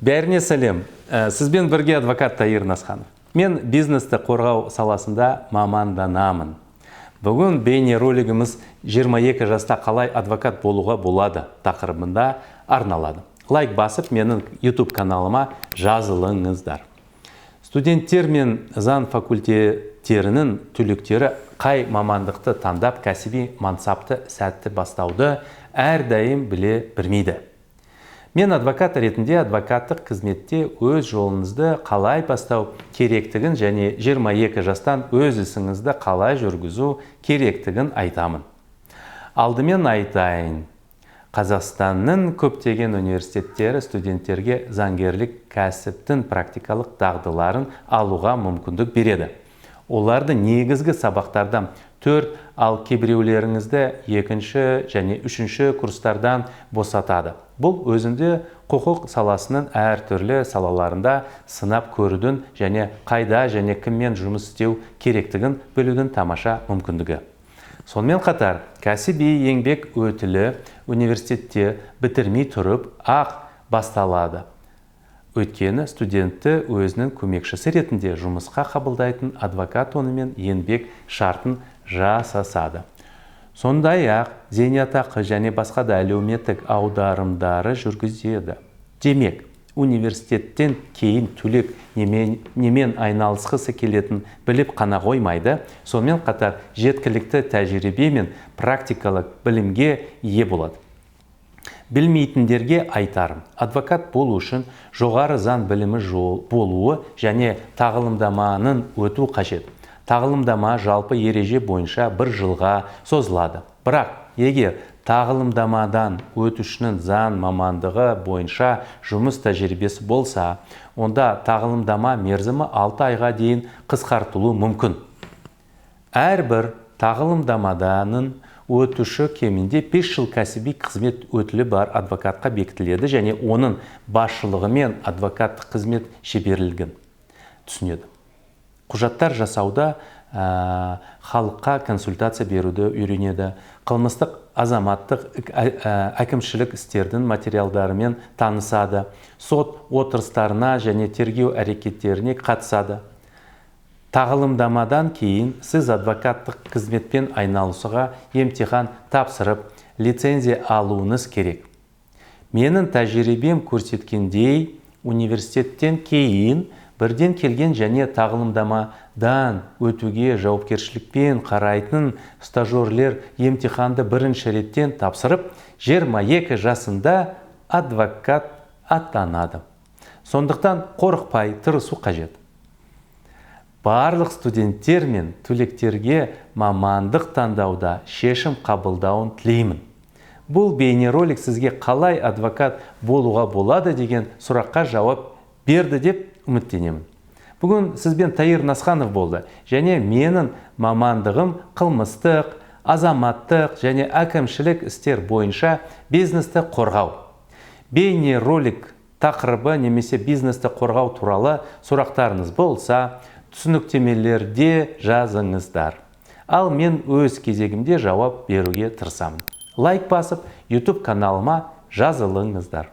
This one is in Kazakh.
Бәріне сәлем. Сізбен бірге адвокат Таир Насханов. Мен бизнесті қорғау саласында маманданамын. Бүгін бейнеролигіміз 22 жаста қалай адвокат болуға болады тақырыбында арналады. Лайк басып, менің YouTube каналыма жазылыңыздар. Студенттер мен заң факультеттерінің түлектері қай мамандықты таңдап, кәсіби мансапты сәтті бастауды әрдайым біле бермейді. Мен адвокат ретінде адвокаттық қызметте өз жолыңызды қалай бастау керектігін және 22 жастан өз ісіңізді қалай жүргізу керектігін айтамын. Алдымен айтайын, Қазақстанның көптеген университеттері студенттерге заңгерлік кәсіптің практикалық дағдыларын алуға мүмкіндік береді. Оларды негізгі сабақтардан 4, ал кейбіреулеріңізді екінші және үшінші курстардан босатады. Бұл өзінде құқық саласының әртүрлі салаларында сынап көрудің және қайда және кіммен жұмыс істеу керектігін білудің тамаша мүмкіндігі. Сонымен қатар, кәсіби еңбек өтілі университетте бітірмей тұрып ақ басталады. Өйткені студентті өзінің көмекшісі ретінде жұмысқа қабылдайтын адвокат онымен еңбек шартын жасасады. Сондай-ақ зейнетақы және басқа да әлеуметтік аударымдары жүргізеді. Демек, университеттен кейін түлек немен айналысқысы келетінін біліп қана қоймайды, сонымен қатар жеткілікті тәжірибе мен практикалық білімге ие болады. Білмейтіндерге айтарым, адвокат болу үшін жоғары заң білімі болуы және тағылымдаманың өту қажет. Тағылымдама жалпы ереже бойынша бір жылға созылады. Бірақ егер тағылымдамадан өтушінің заң мамандығы бойынша жұмыс тәжірибесі болса, онда тағылымдама мерзімі 6 айға дейін қысқартылуы мүмкін. Әрбір тағылымдамадан өтуші кемінде 5 жыл кәсіби қызмет өтілі бар адвокатқа бекітіледі және оның басшылығымен адвокаттық қызмет шеберлігін түсінеді. Құжаттар жасауда, халыққа консультация беруді үйренеді, қылмыстық, азаматтық, әкімшілік істердің материалдарымен танысады, сот отырыстарына және тергеу әрекеттеріне қатысады. Тағылымдамадан кейін сіз адвокаттық қызметпен айналысуға емтихан тапсырып, лицензия алуыңыз керек. Менің тәжірибем көрсеткендей, университеттен кейін бірден келген және тағылымдамадан өтуге жауапкершілікпен қарайтын стажерлер емтиханды бірінші реттен тапсырып, 22 жасында адвокат атанады. Сондықтан қорықпай тырысу қажет. Барлық студенттер мен түлектерге мамандық таңдауда шешім қабылдауын тілеймін. Бұл бейнеролик сізге қалай адвокат болуға болады деген сұраққа жауап берді деп үміттенемін. Бүгін сізбен Таир Насханов болды және менің мамандығым қылмыстық, азаматтық және әкімшілік істер бойынша бизнесті қорғау. Бейнеролик тақырыбы немесе бизнесті қорғау туралы сұрақтарыңыз болса, түсініктемелерде жазыңыздар. Ал мен өз кезегімде жауап беруге тырысамын. Лайк басып, YouTube каналыма жазылыңыздар.